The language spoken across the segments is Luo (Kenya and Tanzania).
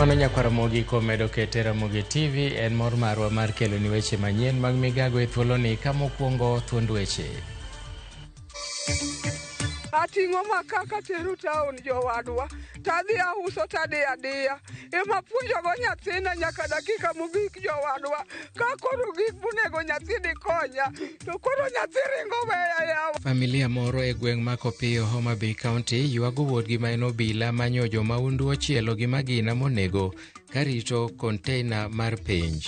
Mano nyakwar Ramogi komedo kete Ramogi TV en mor marwa mar keloni weche manyien mag migago e thuoloni ka mokwongo thuond weche. Ating'o maka katero town jowadwa tadhi auso tadiyo adiya ema puonjogo nyathina nyaka dakika mogik jowadwa ka koro gik monego nyathi dikonya to koro nyathi ringo weya yawa. Familia moro e gweng' ma Kopiyo, Homa Bay County ywago wuodgi ma en obila manyo jomahundu ochielo gi magina monego karito konteina mar penj.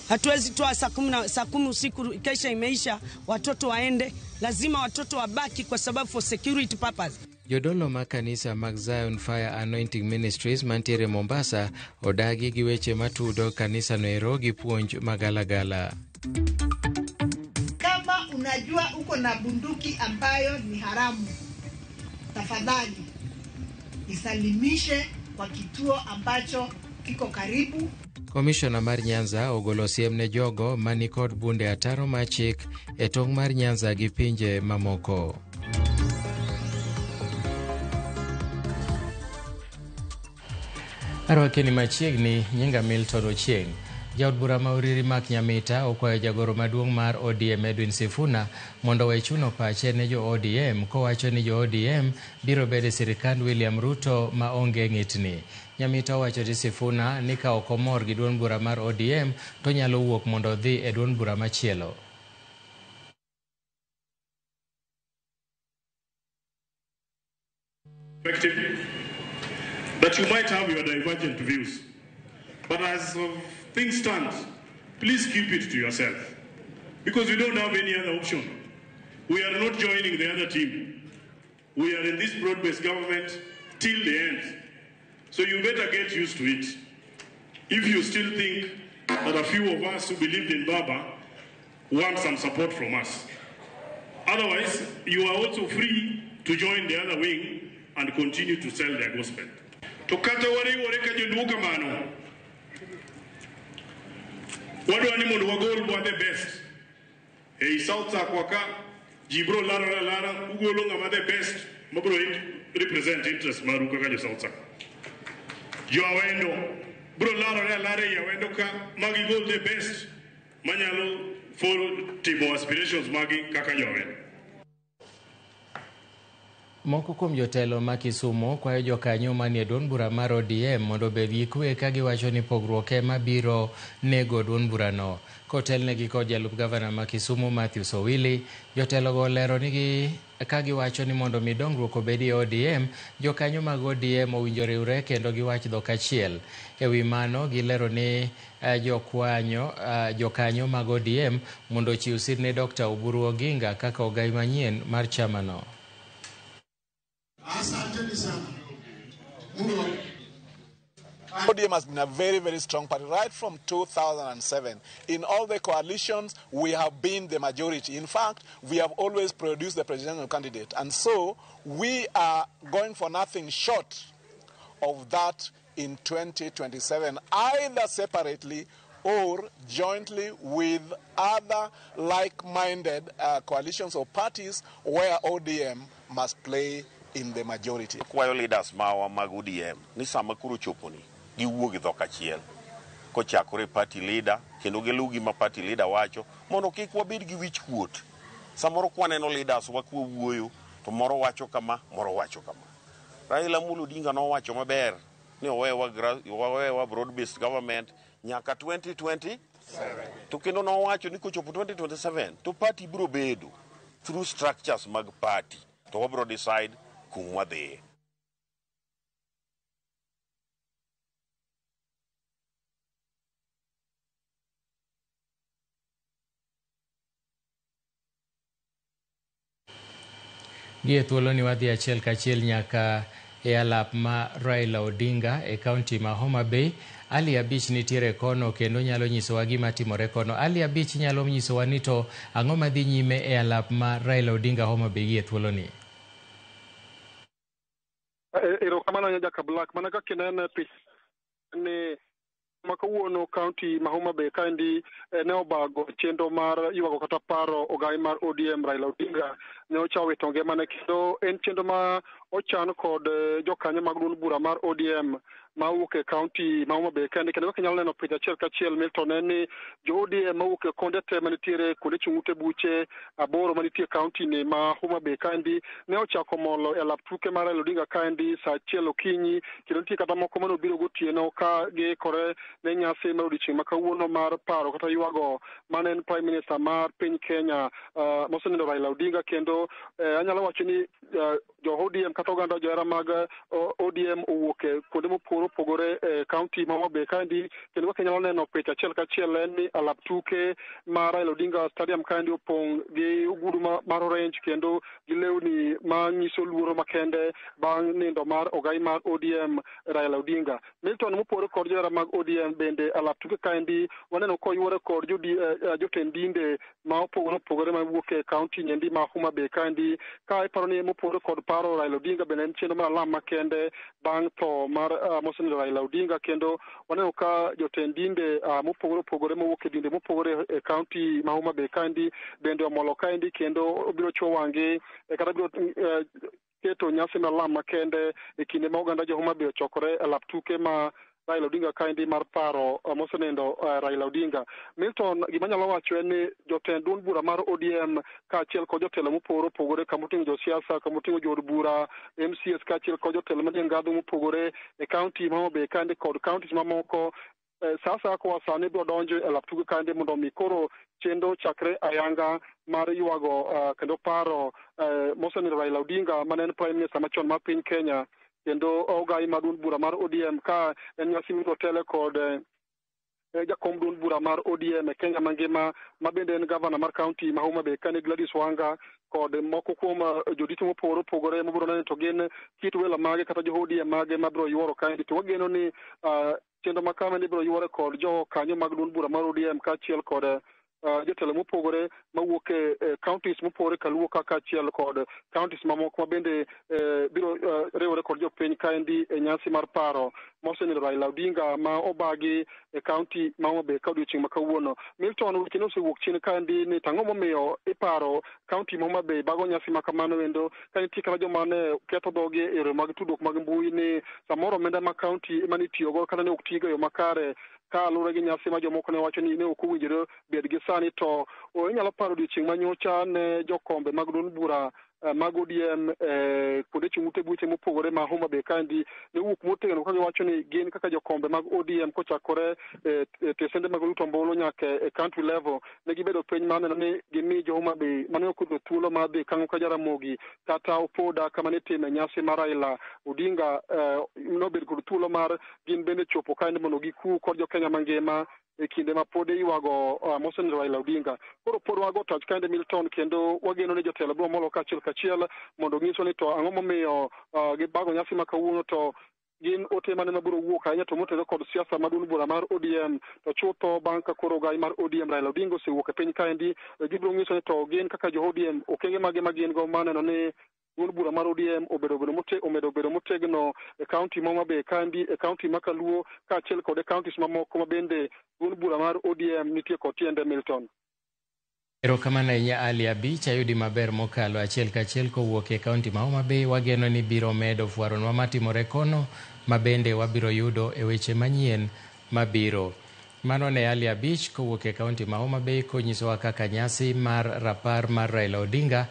Hatuwezi toa saa 10 usiku, kesha imeisha, watoto waende. Lazima watoto wabaki kwa sababu for security purpose. Jodolo mag kanisa mag Zion Fire Anointing Ministries mantiere Mombasa odagi gi weche matudo kanisano ero gi puonj magalagala. Kama unajua uko na bunduki ambayo ni haramu, tafadhali isalimishe kwa kituo ambacho kiko karibu. Komishona mar Nyanza ogolo siem ne jogo manikod bunde ataro mar chik e tong' mar Nyanza gi pinje mamoko. Arwakeni machiegni, nyinga Milton Ochieng'. Jaod bura ma Uriri Mark Nyamita okwayo jagoro maduong' mar ODM Edwin Sifuna mondo owe chuno pache ne jo ODM kowacho ni jo ODM biro bedo e sirikand William Ruto ma onge ng'itni. Nyamita owacho ni Sifuna ni ka ok omor gi duond bura mar ODM to onyalo wuok mondo odhi e duond bura machielo. That you might have your divergent views. But as of things stand, please keep it to yourself. Because we don't have any other option. We are not joining the other team. We are in this broad-based government till the end. So you better get used to it. If you still think that a few of us who believed in Baba want some support from us. Otherwise, you are also free to join the other wing and continue to sell their gospel. To kata wariwore ka joluo kamano, wadwa ni mondo wagol wa the best. Ei South Sakwa ka, ji bro larore alara, ugolo ng'ama the best mabro represent interest maru kaka jo South Sakwa. Jo Awendo bro larore alara ei Awendo ka, magigol the best manyalo follow timo aspirations magi kaka jo Awendo. Moko kuom jotelo ma Kisumu kwayo jokanyo manie duond bura mar ODM mondo obed gi kwe ka giwacho ni pogruok ema biro nego duond burano. Kotelnegi kod jalup gavana ma Kisumu Matthews Owili, jotelogo olero nigi ka giwacho ni mondo mi dongruok obedi e ODM, jokanyo mag ODM owinjo riwre kendo giwach dhok achiel. E wi mano, gilero ni jokwanyo jokanyo mag ODM mondo ochiw sir ne Dr. Oburu Oginga kaka ogai manyien mar chamano. Asanteni sana. Mungu ODM has been a very, very strong party right from 2007. In all the coalitions, we have been the majority. In fact, we have always produced the presidential candidate. And so we are going for nothing short of that in 2027, either separately or jointly with other like-minded coalitions or parties where ODM must play in the majority. Kwayo leaders mawa mag ODM ni sama koro choponi giwuo gi dhok achiel kochakore party leader kendo giluw gima party leader wacho mondo kik wabed gi wich kuot. Samoro kwaneno leaders wa kwa wuoyo to moro wacho kama, moro wacho kama. Raila Amolo Odinga nowacho maber ni owewa broad based government nyaka 2020 to kendo nowacho ni kochopo 2027 to party biro bedo through structures mag party to wabiro decide kuma wadhiye. Gi e thuoloni wadhi achiel kachiel nyaka e alap ma Raila Odinga e kaunti ma Homa Bay. Ali Abich nitiere kono kendo nyalo nyisowa gima timore kono. Ali Abich nyalo nyisowa ni to ang'o madhi nyime e alap ma Raila Odinga Homa Bay gi e thuoloni? Erokamano Nyajaka Black. Mana kaka inene picha ni Ma kawuono kaunti ma Homa Bay kaendi ne obago chenro mar ywago kata paro ogai mar ODM Raila Odinga ne ochawo wito ngimane, kendo en chenro ma ochan kod jokanyo mag duond bura mar ODM mawuok e kaunti ma Homa Bay kaendi. Kendo kaka inyalo neno picha achiel kachiel, Milton, en ni jo ODM mawuok e konde te manitiere kuonde chung' ute buche 8 manitie e kaunti ni ma Homa Bay kaendi ne ochako molo e alap tuke mar Raila Odinga kaendi saa 1 okinyi, kendo nitie kata moko mane obiro gotieno ka giikore ne nyasi mar odiochieng' ma kawuono mar paro kata ywago mane en Prime Minister mar piny Kenya mosenindo Raila Odinga. Kendo anyalo wacho ni jo ODM kata oganda johera mag ODM owuok e kuonde mopogore opogore e kaunti ma Homa Bay kaendi. Kendo kaka inyalo neno picha achiel kachiel en ni alap tuke mar Raila Odinga Stadium kaendi opong' gi ogudu mar orange kendo gi lewni manyiso luoro makende bang' nindo mar ogai mar ODM Raila Odinga. Milton, mopogore kod johera mag ODM bende alap tuke kaendi waneno koyuore kod jotend dinde ma opogore opogore mawuok e kaunti nyendi ma Homa Bay kaendi, ka iparo ni mopogore kod paro Raila Odinga bende en chenro mar alam makende bang' tho mar mosenindo Raila Odinga. Kendo waneno ka jotend dinde mopogore opogore mowuok e dinde mopogore e kaunti ma Homa Bay kaendi bende omolo kaendi, kendo obiro chuo wang'gi kata biro keto nyasi mar alam makende e kinde ma oganda jo Homa Bay ochokore e lap tuke ma Raila Odinga kaendi mar paro mosenindo Raila Odinga. Milton, gima anyalo wacho en ni jotend duond bura mar ODM kaachiel kod jotelo mopogore opogore, kamoting'o josiasa, kamoting'o jood bura, MCAs kaachiel kod jotelo manie ngadho mopogore e kaunti ma Homa Bay kaendi kod counties mamoko, sa asaya koa sani biro donjo e lap tuke kaendi mondo mi koro chenro chakre ayanga mar ywago kendo paro mosenindo Raila Odinga mane en Prime Minister machon mar piny Kenya kendo ogai mar duond bura mar ODM, ka en nyasi mibiro tele kod jakom duond bura mar ODM e Kenya mangima ma bende en gavana mar kaunti ma Homa Bay kane Gladys Wanga kod moko kuom jodito mopogore opogore mabiro neno to gin kit welo mage kata jo ODM mage mabiro yuoro kaendi. To wageno ni chenro ma kama ibiro yuore kod jokanyo mag duond bura mar ODM kaachiel kod jotelo mopogore mawuok e counties mopogore kaluo kaachiel kod counties mamoko ma bende biro riwore kod jopiny kaendi e nyasi mar paro mosenindo Raila Odinga ma obagi e kaunti ma Homa Bay ka odiochieng' ma kawuono. Milton, weche ne osewuok chien kaendi ni tang'o momiyo iparo kaunti ma Homa Bay bago nyasi ma kamano endo ka nitie kata joma ne ketho dhogi e yore mag tudruok mag mbui ni samoro omenda ma kaunti ema nitiyogo kata ne ok tigo e yo makare kaluwore gi nyasi ma jomoko ne wacho ni ne ok owinjore bed gi sani. To inyalo paro odiochieng' manyocha ne jokombe mag duond bura mag ODM kuonde chung' ute buche mopogore ma Homa Bay kaendi ne owuok motegno ka giwacho ni gin kaka jokombe mag ODM kochakore e tesende mag luto ombulu nyaka e county level ne gibedo piny mar neno ni gimi jo Homa Bay mane ok oyudo thuolo mar dhi Kang'o ka Jaramogi kata Opoda kama ne itime nyasi mar Raila Odinga nobed kod thuolo mar gin bende chopo kaendi mondo giku kod jo Kenya mangima e kinde ma pod iywago mosenindo Raila Odinga. Koro pod wago tach kaendi, Milton, kendo wageno ni jotelo biro molo kachiel kachiel mondo nyiswa ni to ang'o momiyo gibago nyasi ma kawuono, to gin ote mane mabiro wuok ahinya to motenore kod siasa mar duond bura mar ODM. To chutho bang' ka koro ogai mar ODM Raila Odinga osewuok e piny kaendi, gibiro nyiso ni to gin kaka jo ODM okenge mage ma gin go maneno ni duond bura mar ODM omedo bedo motegno e kaunti ma Homa Bay kaendi, e kaunti ma Kaluo kaachiel kod e counties mamoko ma bende duond bura mar ODM nitie kod tiende. Milton. Erokamano ahinya Ali Abich, ayudi maber mokalo achiel kachiel kowuok e kaunti ma Homa Bay. Wageno ni biro medo fwaronwa matimore kono ma bende wabiro yudo e weche manyien mabiro. Mano ne Ali Abich kowuok e kaunti ma Homa Bay konyisowa kaka nyasi mar rapar mar Raila Odinga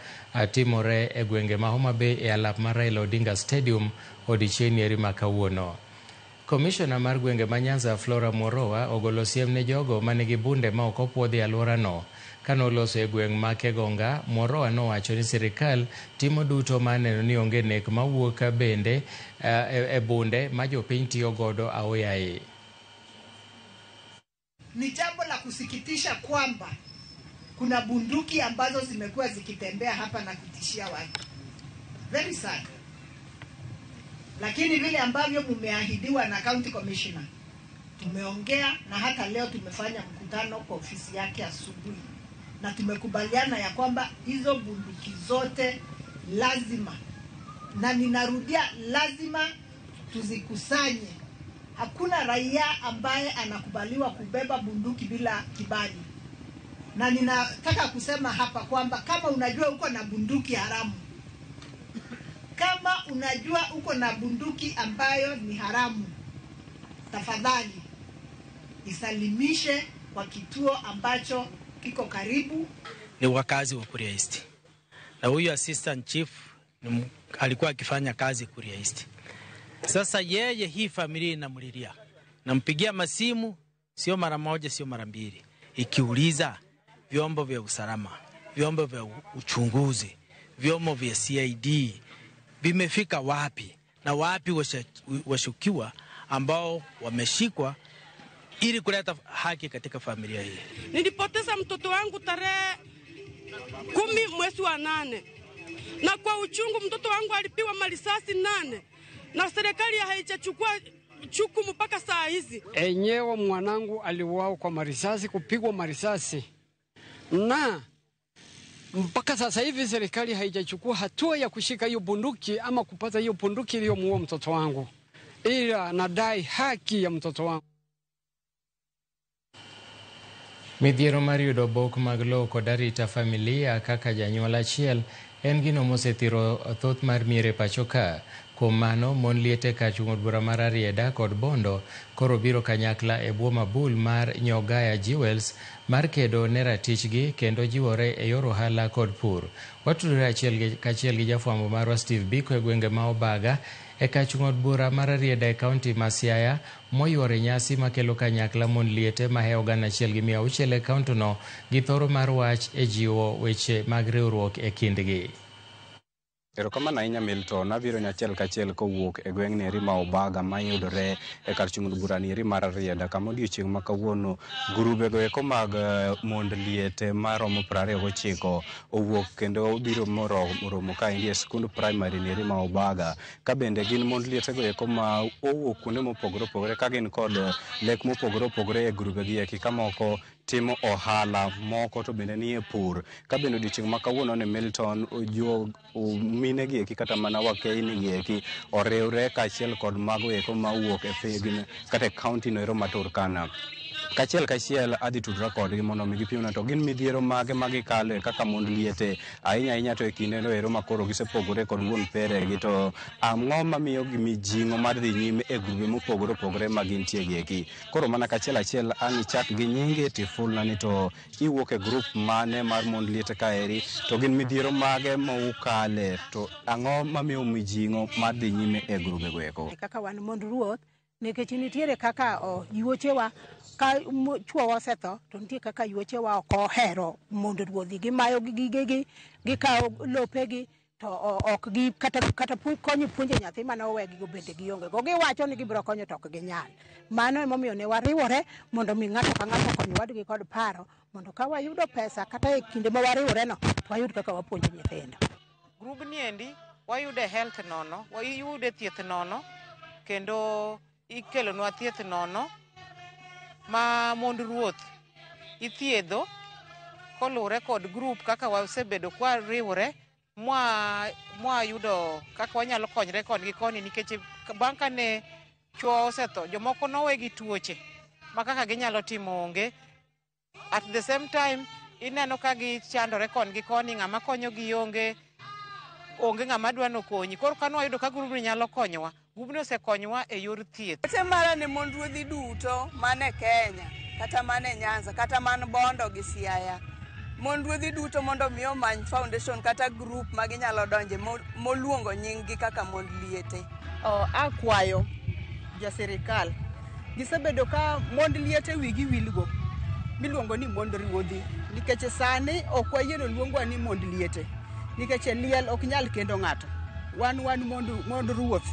timore e gwenge ma Homa Bay e alap mar Raila Odinga Stadium odiechieng' eri ma kawuono. Komishona mar gwenge ma Nyanza Flora Moroa ogolo siem ne jogo manigi bunde ma ok opuodhi e alworano. Kanoloso e gweng' ma Kegonga, Moroa nowacho ni sirikal timo duto mar neno ni onge nek mawuok bende e bunde ma jopiny tiyo godo aoyaye. Ni jambo la kusikitisha kwamba kuna bunduki ambazo zimekuwa zikitembea hapa na kutishia watu. Very sad. Lakini vile ambavyo mumeahidiwa na county commissioner, tumeongea na hata leo tumefanya mkutano kwa ofisi yake asubuhi, na tumekubaliana ya kwamba hizo bunduki zote lazima, na ninarudia, lazima tuzikusanye Hakuna raia ambaye anakubaliwa kubeba bunduki bila kibali. Na ninataka kusema hapa kwamba kama unajua uko na bunduki haramu, kama unajua uko na bunduki ambayo ni haramu, tafadhali isalimishe kwa kituo ambacho kiko karibu. Ni wakazi wa Kuria East, na huyu assistant chief alikuwa akifanya kazi Kuria East. Sasa yeye, hii familia inamlilia, nampigia masimu sio mara moja, sio mara mbili, ikiuliza vyombo vya usalama, vyombo vya uchunguzi, vyombo vya CID vimefika wapi na wapi washukiwa ambao wameshikwa ili kuleta haki katika familia hii. Nilipoteza mtoto wangu tarehe 10 mwezi wa 8, na kwa uchungu mtoto wangu alipiwa marisasi 8 na serikali haijachukua jukumu mpaka saa hizi. Enyewe mwanangu aliuawa kwa marisasi, kupigwa marisasi, na mpaka sasa hivi serikali haijachukua hatua ya kushika hiyo bunduki ama kupata hiyo bunduki iliyomuua mtoto wangu, ila nadai haki ya mtoto wangu. Midhiero mar yudo bok mag lowo kod arita familia kaka janyuol achiel en gino mosethiro thoth mar mier e pacho ka. Kuom mano, mon liete kar chung' od bura mar Rarieda kod Bondo koro biro kanyakla e bwo mabul mar Nyogaya Jewels mar kedo ne ratichgi kendo jiwore e yor ohala kod pur. Watudore achiel kachiel gi jafwambo marwa Steve Biko e gwenge ma Obaga e kar chung' od bura mar Rarieda e kaunti ma Siaya moyuoro nyasi makelo kanyakla mon liete mahewo 1600 e kaunti no gi thoro mar wach e jiwo weche mag riwruok e kindgi. Erokamano ahinya Milton, abiro ni achiel kachiel kowuok e gweng' ni eri ma Obaga mayudore e kar chung' od bura ni eri mar Rarieda, kama odiochieng' ma kawuono grube go eko mag mond liete maromo 29 owuok kendo obiro moromo kaendi e skund primary ni eri ma Obaga, ka bende gin mond liete go eko ma owuok kuonde mopogore opogore ka gin kod lek mopogore opogore e grube gi eki, ka moko timo ohala, moko to bende nie pur. Ka bende odiochieng' ma kawuono ni Milton, jo mine gi eki kata mana wakeyni gi eki oriwre kaachiel kod mago eko mawuok e piny kata e kaunti no ero ma Turkana. Kachiel kachiel adhi tudra kodgi mondo mi gipimna to gin midhiero mage ma gikale kaka mond liete, ahinya ahinya to e kinde no ero ma koro gisepogore kod wuon peregi, to ang'o mamiyo gi mijing'o mar dhi nyime e grube mopogore opogore ma gintie gi eki. Koro mana kachiel achiel ang' ichak gi nyingi tifulna ni to iwuok e grup mane mar mond liete kaeri, to gin midhiero mage ma ukale, to ang'o mamiyo mijing'o mar dhi nyime e grube go eko. Kaka wan mond ruoth, nikech nitiere kaka yuochewa ka chuowa osetho to nitie kaka yuochewa ok ohero mond ruodhi, gimayo gigegi, gikawo lopegi, to ok gi kata konyo puonjo nyathi mane owegigo bende gionge go. Giwacho ni gibiro konyo to ok ginyal. Mano emomiyo ne wariwore mondo mi ng'ato ka ng'ato okony wadgi kod paro, mondo ka wayudo pesa kata e kinde ma wariworeno to wayud kaka wapuonjo nyithindo. Grubni endi wayude health nono, wayude thieth nono, kendo ikelonwa thieth nono ma mond ruoth ithiedho koluwore kod grup kaka wasebedo kwariwore mwayudo kaka wanyalo konyre koni gi koni, nikech bang' kane chuo osetho jomoko nowe gi tuoche ma kaka ginyalo timo onge. At the same time ineno ka gichandore koni gi koni, ng'ama konyogi onge, onge ng'ama dwa nokonyi. Koro ka nwayudo ka grubni nyalo konyowa, grubni osekonyowa e yor thieth. Ote mara ne mond ruodhi duto mane Kenya, kata mane Nyanza, kata man Bondo gi Siaya. Mond ruodhi duto mondo mi omany foundation kata group ma ginyalo donje moluongo nying gi kaka mond liete. Akwayo ja sirikal, gisebedo ka mond liete wigi wilgo miluongo ni mond ruodhi, nikech sani ok wayieno luongwa ni mond liete, nikech liel ok nyal kendo ng'ato. Wan mond ruoth.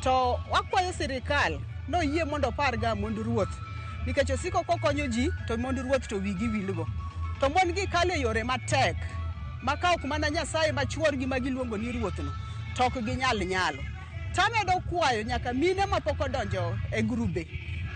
To wakwayo sirikal noyie mondo opar ga mond ruoth, nikech osiko kokonyo ji to mond ruoth to wigi wilgo. To mon gi kalo e yore matek ma ka ok mana Nyasaye ma chuorgi ma giluongo ni ruothno to ok ginyal nyalo. Tamedo kwayo nyaka mine mapok odonjo e grube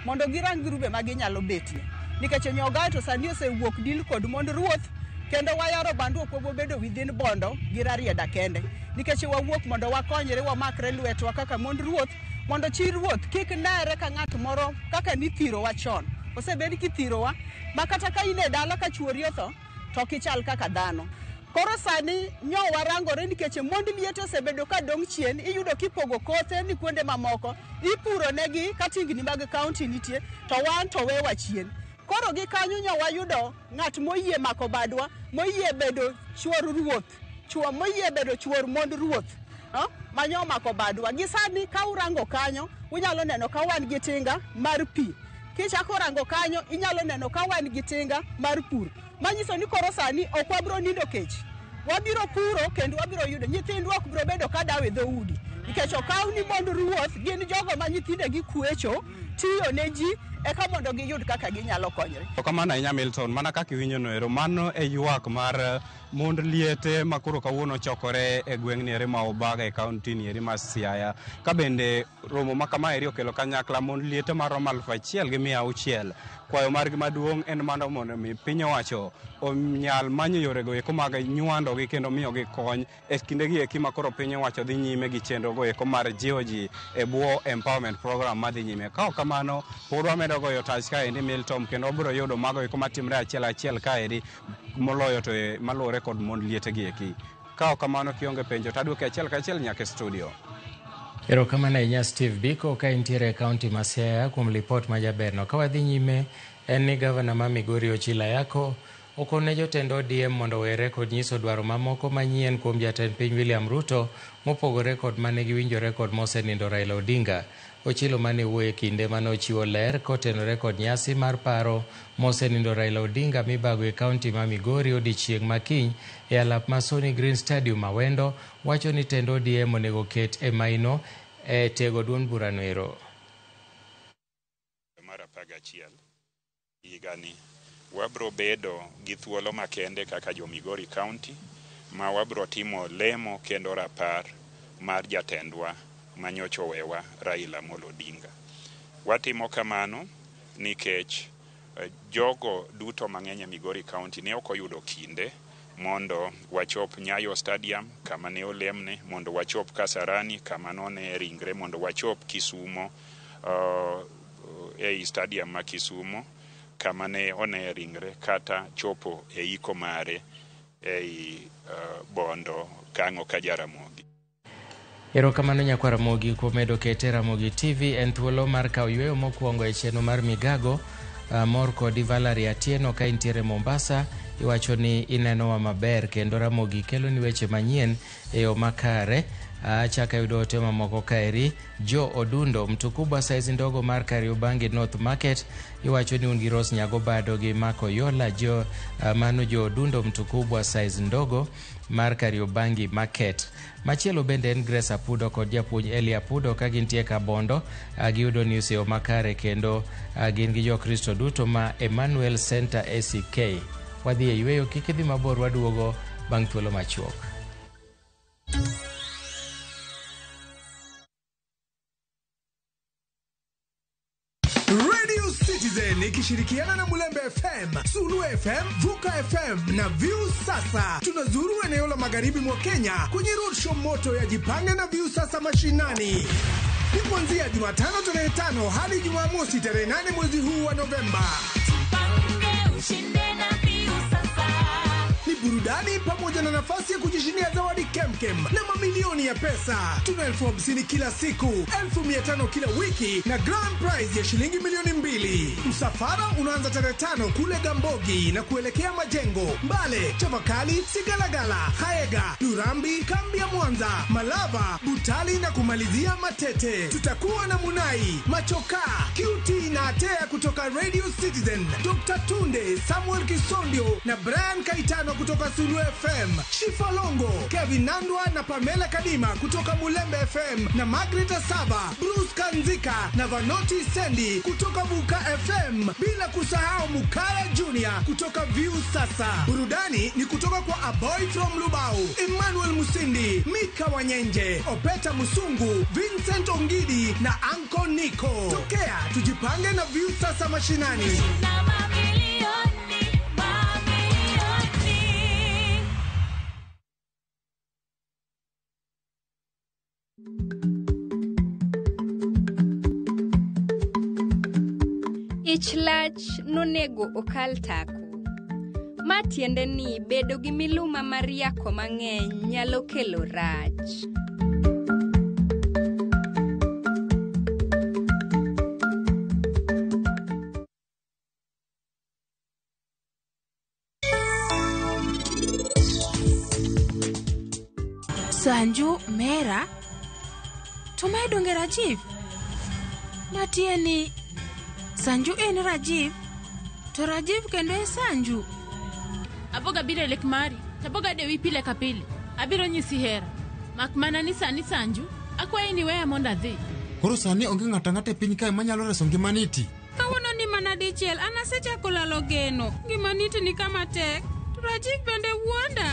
mondo girang grube ma ginyalo betie, nikech Nyogae to sani osewuok dil kod mond ruoth, kendo wayaro bandu ok wabobedo within Bondo gi Rarieda kende, nikech wawuok mondo wakonyre wamakre lwetwa kaka mond ruoth Mondo chi ruoth kik nere ka ng'at moro kaka nithirowa chon. Osebed kithirowa ma kata ka in e dala ka chuori otho to ok ichal kaka dhano. Koro sani nyo warangore nikech mond liete osebedo ka dong' chien, iyudo kipogo kothe ni kuonde mamoko, ipuro negi ka tingni mag kaunti nitie, to wan to wewa chien. Koro gi kanyo nyo wayudo ng'at moyie mako badwa, moyie bedo chuor ruoth, chuo moyie bedo chuor mond ruoth, manyo omako badwa. Gi sani ka urango kanyo, unyalo neno ka wan gi tinga mar pi. Kichako rango kanyo, inyalo neno ka wan gi tinga mar pur. Manyiso ni koro sani ok wabiro nindo kech. Wabiro puro kendo wabiro yudo. Nyithindwa ok biro bedo ka dawo e dhoudi. Nikech okaw ni mond ruoth gin jogo ma nyithindegi kwecho, tiyo ne ji, eka mondo giyud kaka ginyalo konyre. Kamano ahinya Milton, mana kaka iwinjo no ero, mano e ywak mar mond liete ma koro kawuono chokore e gweng' ni eri ma Obaga e kaunti ni eri ma Siaya. Ka bende romo ma kama eri okelo kanyakla mond liete maromo 1600. Kwayo margi maduong' en mana mondo mi piny owacho onyal manyo yorego eko mag nywandogi kendo miyogi kony e kindegi eki ma koro piny owacho dhi nyime gi chenro go eko mar jiwo ji e bwo empowerment program madhi nyime. Ka ok kamano, pod wamedo goyo tach kaendi Milton, kendo wabiro yudo mago eko matimre achiel achiel kaendi moloyo to maluwore kod mond liete gi eki. Ka ok kamano, kionge penjo to aduoki achiel kachiel nyaka e studio. Erokamano ahinya Steve Biko ka intiere e kaunti ma Siaya kuom lipot majaberno. Ka wadhi nyime en ni gavana ma Migori Ochilo Ayako okone jotend ODM mondo owere kod nyiso dwaro mamoko manyien kuom jatend piny William Ruto mopogore kod mane giwinjore kod mosenindo Raila Odinga. Ochilo mane wuoyo e kinde mane ochiwo ler kotenore kod nyasi mar paro mosenindo Raila Odinga mibago e kaunti ma Migori odiechieng' ma kiny e alap ma Sony Green Stadium Awendo, wacho ni tend ODM onego ket e maino e tego duond burano ero. Mar 11 higani wabro bedo gi thuolo makende kaka jo Migori County ma wabro timo lemo kendo rapar mar jatendwa manyocha owewa Raila Amolo Odinga. Watimo kamano nikech jogo duto mang'eny e Migori County ne ok oyudo kinde mondo wachop Nyayo Stadium kama ne olemne, mondo wachop Kasarani kama none ringre, mondo wachop Kisumo ei stadium ma Kisumo kama ne one ringre, kata chopo e iko mare ei Bondo Kang'o ka Jaramogi. Erokamano nyakwar Ramogi kuom medo kete Ramogi TV en thuolo mar kawo yweyo mokwongo e chenro mar Migago. Mor kodi Valerie Atieno ka intiere Mombasa, iwacho ni inenowa maber kendo Ramogi kelo ni weche manyien e yo makare. Achako ayudo ote mamoko kaeri. Jo Odundo mtukubwa saizi ndogo mar Kariobangi North Market, iwacho ni un gi Rose Nyagobado gi Mako Yola. Jo mano Jo Odundo mtukubwa size ndogo mar Kariobangi Market. Machielo bende en Grace Apudo kod japuonj Eli Apudo ka gintie Kabondo, giyudo news e yo makare kendo gin gi Jokristo duto ma Emmanuel Center ACK. Wadhi e yweyo, kik idhi mabor, waduogo bang' thuolo machuok. Radio Citizen ikishirikiana na Mulembe FM, Sulu FM, Vuka FM na View Sasa. Tunazuru eneo la magharibi mwa Kenya kwenye roadshow moto ya Jipange na View Sasa mashinani. Ni kuanzia Jumatano tarehe 5 hadi Jumamosi tarehe 8 mwezi huu wa Novemba. Ushinde na View Sasa. Ni burudani pamoja na nafasi ya kujishindia zawadi kemkem na mamilioni ya pesa. Tuna 50,000 kila siku, 500,000 kila wiki na grand prize ya shilingi 2,000,000. Msafara unaanza tarehe 5 kule Gambogi na kuelekea Majengo, Mbale, Chavakali, Sigalagala, Haega, Lurambi, Kambi ya Mwanza, Malava, Butali na kumalizia Matete. Tutakuwa na Munai, Machoka, QT na Atea kutoka Radio Citizen, Dr. Tunde, Samuel Kisondio na Brian Kaitano kutoka Sulu FM, Shifa Longo, Kevin Nandwa na Pamela Kadima kutoka Mulembe FM na Margaret Asaba, Bruce Kanzika na Vanoti Sendi kutoka Vuka FM, bila kusahau Mukaya Junior kutoka View Sasa. Burudani ni kutoka kwa A Boy from Lubao, Emmanuel Musindi, Mika Wanyenje, Opeta Musungu, Vincent Ongidi na Anko Nico. Tokea tujipange na View Sasa mashinani. Ich lach nonego okal tako. Ma tiende ni bedo gi miluma mar yako mang'eny nyalo kelo rach. Sanju mera to mae donge Rajiv? Matieni Sanju en Rajiv to Rajiv kendo e Sanju. Aboga biro e lek mari taboga dewi pile ka pile. Abiro nyisi hera mak mana ni sani Sanju akwayi ni weya mondo adhi. Koro sani onge ng'ato ang'ata e piny kae manyalo reso ngimani ti. Kawuono ni mana dichiel an asechako lalo geno. Ngimani ti ni kama tek to Rajiv bende wuonda.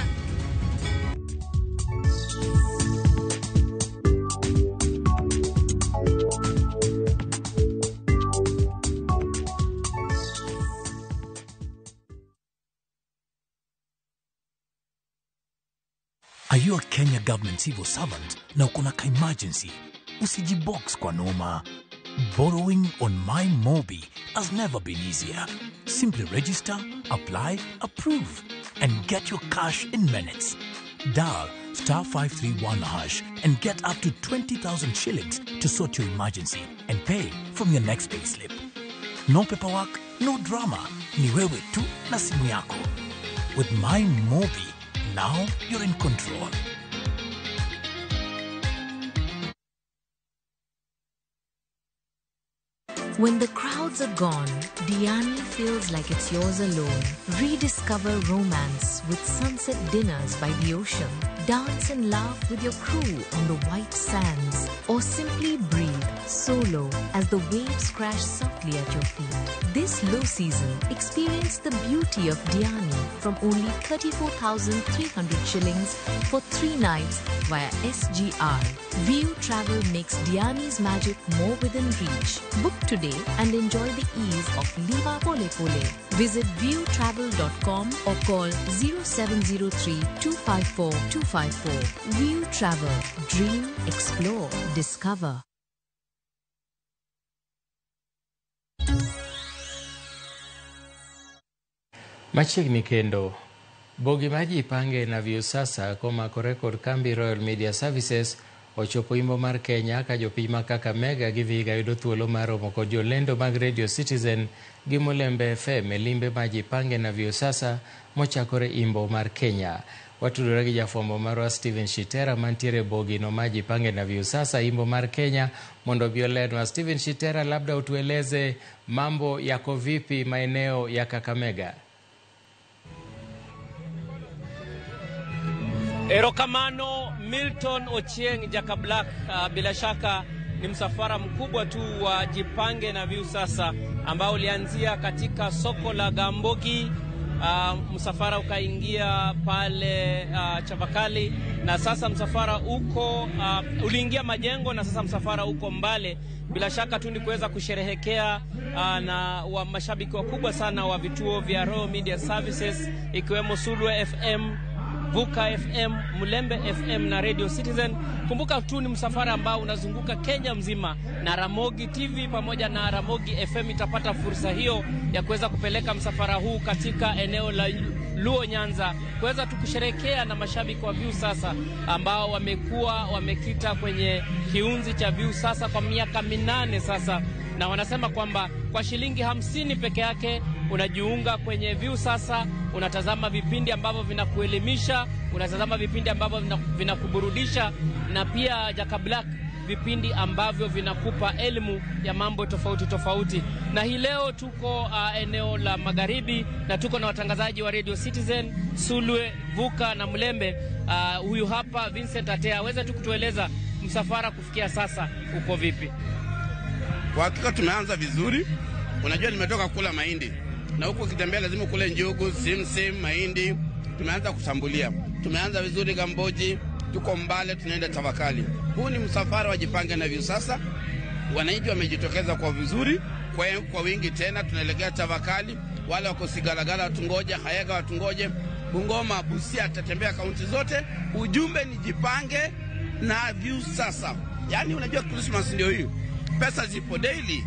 Are you a Kenya government civil servant na uko na ka emergency? Usijibox kwa noma. Borrowing on MyMobi has never been easier. Simply register, apply, approve, and get your cash in minutes. Dial *531# and get up to 20,000 shillings to sort your emergency and pay from your next payslip. No paperwork, no drama. Ni wewe tu na simu yako. With MyMobi, now you're in control. When the crowds are gone, Diani feels like it's yours alone. Rediscover romance with sunset dinners by the ocean. Dance and laugh with your crew on the white sands. Or simply breathe solo as the waves crash softly at your feet. This low season, experience the beauty of Diani from only 34,300 shillings for 3 nights via SGR. View Travel makes Diani's magic more within reach. Book today and enjoy the ease of Liva Pole Pole. Visit viewtravel.com or call 0703 254 254. View Travel. Dream, explore, discover. Machiegni kendo, bogi ma Jipange na Viusasa komakore kod kambi Royal Media Services ochopo imbo mar Kenya ka jopiny ma Kakamega gi Vihiga yudo thuolo mar romo kod jolendo mag Radio Citizen gi Mulembe FM e limbe ma Jipange na Viusasa mochakore imbo mar Kenya. Watudore gi jafwambo marwa Steven Shitera mantiere bogino ma Jipange na Viusasa imbo mar Kenya mondo obi olenwa. Steven Shitera, labda utueleze mambo yako vipi maeneo ya Kakamega? Erokamano Milton Ochieng Jaka Black. Bila shaka ni msafara mkubwa tu wa Jipange na Viusasa ambao ulianzia katika soko la Gambogi. Msafara ukaingia pale Chavakali na sasa msafara uko uliingia Majengo na sasa msafara uko Mbale. Bila shaka tu ni kuweza kusherehekea na wa mashabiki wakubwa sana wa vituo vya Royal Media Services ikiwemo Sulwe FM, Vuka FM, Mulembe FM na Radio Citizen. Kumbuka tu ni msafara ambao unazunguka Kenya mzima, na Ramogi TV pamoja na Ramogi FM itapata fursa hiyo ya kuweza kupeleka msafara huu katika eneo la Luo Nyanza kuweza tu kusherehekea na mashabiki wa Viusasa ambao wamekuwa wamekita kwenye kiunzi cha Viusasa kwa miaka 8 sasa, na wanasema kwamba kwa shilingi 50 peke yake unajiunga kwenye Viusasa, unatazama vipindi ambavyo vinakuelimisha, unatazama vipindi ambavyo vinakuburudisha, na pia Jaka Black vipindi ambavyo vinakupa elimu ya mambo tofauti tofauti. Na hii leo tuko eneo la Magharibi na tuko na watangazaji wa Radio Citizen, Sulwe, Vuka na Mlembe. Huyu hapa Vincent Atea, aweze tu kutueleza msafara kufikia sasa uko vipi? Kwa hakika tumeanza vizuri. Unajua nimetoka kula mahindi, na huko ukitembea lazima ukule njugu, simsim, mahindi. Tumeanza kusambulia. Tumeanza vizuri Gamboji, tuko Mbale, tunaenda Tavakali. Huu ni msafara wa Jipange na Viusasa. Wananchi wamejitokeza kwa vizuri, kwa wingi tena. Tunaelekea Tavakali, wale wako Sigalagala watungoje, Hayaga watungoje, Bungoma, Busia, tutatembea kaunti zote. Ujumbe ni Jipange na Viusasa. Yaani unajua Christmas ndio hiyo. Pesa zipo daily.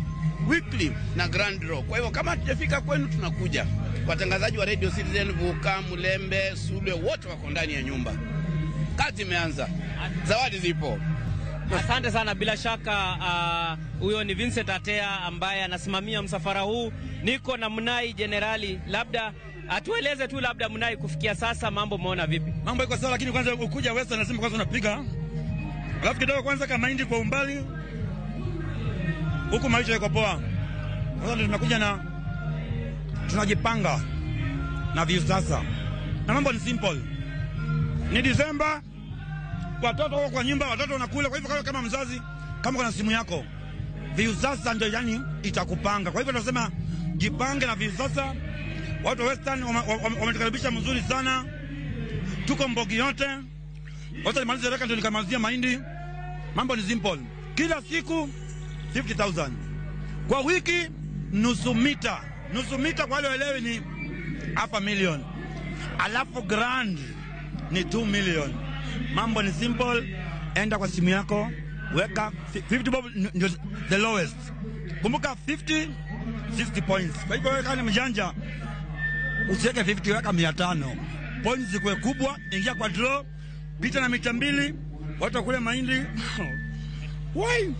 weekly na grand draw. Kwa hivyo kama hatujafika kwenu tunakuja. Watangazaji wa Radio Citizen, Vuka, Mulembe, Sulwe wote wako ndani ya nyumba. Kazi imeanza. Zawadi zipo. Asante sana. Bila shaka huyo ni Vincent Atea ambaye anasimamia msafara huu. Niko na Mnai Jenerali, labda atueleze tu, labda Mnai, kufikia sasa mambo umeona vipi? Mambo iko sawa, lakini kwanza ukuja Western lazima kwanza unapiga. Alafu kidogo kwanza kama mahindi kwa umbali. Huku maisha yako poa. Sasa tunakuja na tunajipanga na Viusasa. Na mambo ni simple. Ni Disemba, watoto wako kwa nyumba, watoto wanakula. Kwa hivyo kama mzazi, kama kuna simu yako, Viusasa ndio yani itakupanga. Kwa hivyo tunasema jipange na Viusasa. Watu wa Western wametukaribisha mzuri sana. Tuko Mbogi yote. Wote nimalize reka ndio nikamalizia mahindi. Mambo ni simple. Kila siku 50,000. Kwa wiki nusu mita. Nusu mita kwa wale waelewi ni 500,000. Alafu grand ni 2 million. Mambo ni simple. Enda kwa simu yako, weka 50 bob ndio the lowest. Kumbuka 50 60 points. Kwa hivyo wewe kama mjanja usiweke 50, weka 500. Points zikuwe kubwa, ingia kwa draw, pita na mita 2, watu kule mahindi. Why?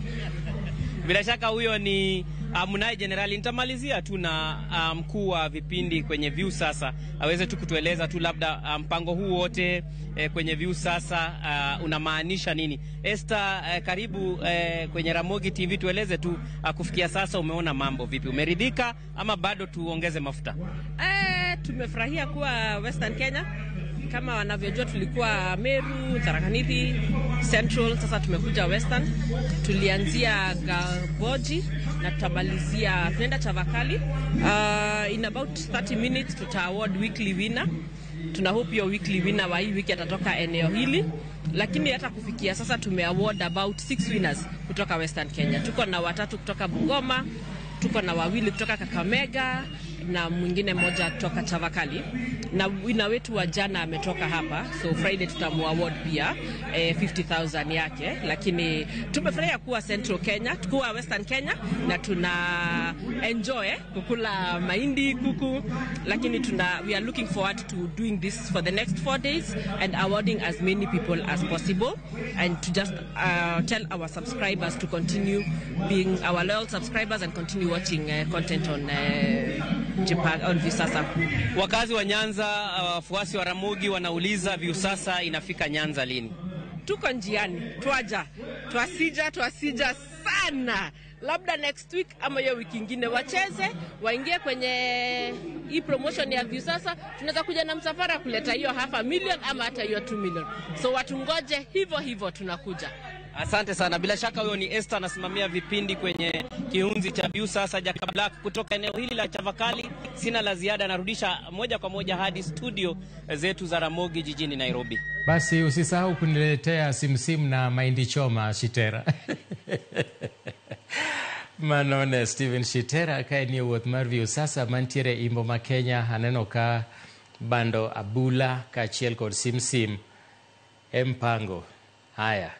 Bila shaka huyo ni Mnai Jenerali. Nitamalizia tu na mkuu wa vipindi kwenye Viusasa aweze tu kutueleza tu labda mpango huu wote kwenye Viusasa unamaanisha nini. Esther, karibu kwenye Ramogi TV, tueleze tu kufikia sasa umeona mambo vipi? Umeridhika ama bado tuongeze mafuta? Tumefurahia kuwa Western Kenya. Kama wanavyojua tulikuwa Meru, Tharaka Nithi, Central, sasa tumekuja Western. Tulianzia Gambogi na tutamalizia, tunaenda Chavakali. In about 30 minutes tuta award weekly winner. Tuna hope hiyo weekly winner wa hii wiki atatoka eneo hili. Lakini hata kufikia sasa tume award about 6 winners kutoka Western Kenya. Tuko na 3 kutoka Bungoma, tuko na 2 kutoka Kakamega na mwingine mmoja kutoka Chavakali. Na winner wetu wa jana ametoka hapa, so Friday tutamu award pia 50,000 yake. Lakini tumefurahia kuwa Central Kenya, kuwa Western Kenya, na tuna enjoy kukula mahindi kuku. Lakini we are looking forward to doing this for the next 4 days and awarding as many people as possible, and to just tell our subscribers to continue being our loyal subscribers and continue watching content on on Viusasa. Wakazi wa Nyanza, wafuasi wa Ramogi wanauliza Viusasa inafika Nyanza lini? Tuko njiani, twasija sana. Labda next week ama hiyo wiki ingine wacheze, waingie kwenye hii promotion ya Viusasa, tunaweza kuja na msafara kuleta hiyo 500,000 ama hata hiyo 2 million. So watu ngoje hivyo hivyo tunakuja. Asante sana. Bila shaka huyo ni Esther anasimamia vipindi kwenye kiunzi cha Viusasa. Jack Black kutoka eneo hili la Chavakali. Sina la ziada, narudisha moja kwa moja hadi studio zetu za Ramogi jijini Nairobi. Basi usisahau kuniletea simsim na mahindi choma, Shitera. Manone Steven Shitera kae ni wuoth mar Viusasa mantiere imbo ma Kenya. Aneno ka bando abula kaachiel kod simsim e mpango. Haya.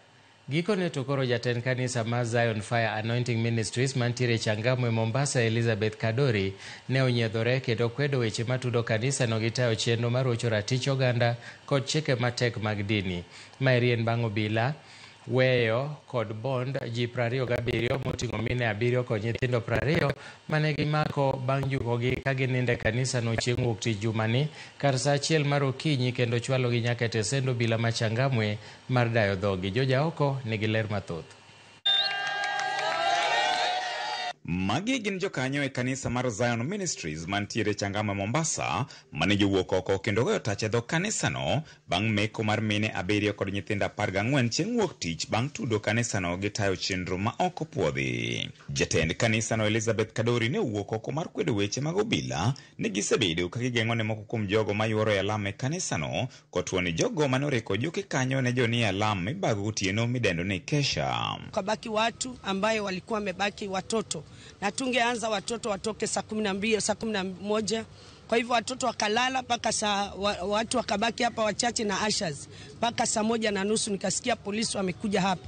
Gikone to koro jatend kanisa mar Zion Fire Anointing Ministries mantiere Changamwe Mombasa, Elizabeth Kadori ne onyiedhore kendo kwedo weche matudo kanisa no gi tayo chenro mar rocho ratich oganda kod chike matek mag dini. Maeri en bang' obila weyo kod bond ji 27 moting'o mine 7 kod nyithindo 20 mane gimako bang' jukogi ka ginindo e kanisa no chieng' wuok tich jumani kar saa 1 mar okinyi kendo chwalogi nyaka e tesend obila ma Changamwe mar dayo dhogi. Jojaoko nigi ler mathoth. Magi gin jokanyo e kanisa mar Zion Ministries mantiere Changamwe Mombasa mane jowuok oko kendo goyo tach e dho kanisano bang' meko mar mine 7 kod nyithindo 14 chieng' wuok tich bang' tudo kanisano gi tayo chenro ma ok opuodhi. Jatend kanisano Elizabeth Kadori ne owuok oko mar kwedo weche mag obila ni gisebedo ka gigeng'o ne moko kuom jogo mayuoro e alam e kanisano kotuo ni jogo mane oreko juki kanyo ne jonie alam mibago gotieno midendo ni kesha. Kabaki watu ambaye walikuwa wamebaki watoto, na tungeanza watoto watoke saa 12, saa 11. Kwa hivyo watoto wakalala mpaka saa, watu wakabaki hapa wachache na ushers mpaka saa 1:30. Nikasikia polisi wamekuja hapa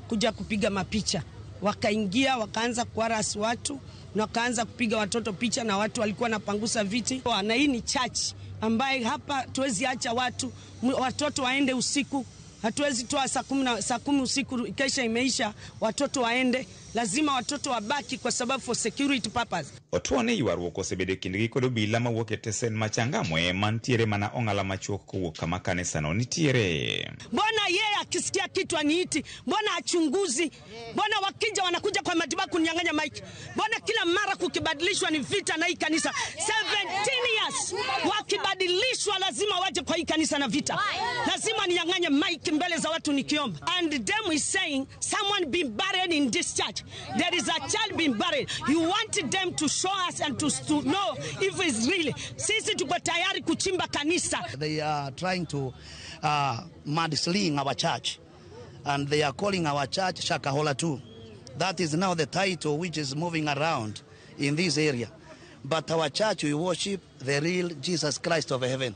kuja kupiga mapicha. Wakaingia wakaanza kuharass watu na wakaanza kupiga watoto picha, na watu walikuwa wanapangusa viti. Na hii ni church ambaye hapa tuwezi acha watu watoto waende usiku. Hatuwezi toa saa 10 usiku, kesha imeisha, watoto waende. Lazima watoto wabaki kwa sababu for security purpose. Otuo ni ywaruok osebedo e kindgi kod obila mawuok e tesen ma Changamwe mantiere mana ong'ala machuok kowuok kama kanisano nitiere. Mbona yeye akisikia kitu aniiti? Mbona achunguzi? Mbona wakija wanakuja kwa matibabu kunyang'anya mic? Mbona kila mara kukibadilishwa ni vita na hii kanisa? 17 years wakibadilishwa lazima waje kwa hii kanisa na vita. Lazima ninyang'anye mic mbele za watu nikiomba. And them is saying someone been buried in this church. There is a child being buried. You want them to show us and to know if it's really. Sisi tuko tayari kuchimba kanisa. They are trying to mudsling our church, and they are calling our church Shakahola 2. That is now the title which is moving around in this area. But our church, we worship the real Jesus Christ of heaven.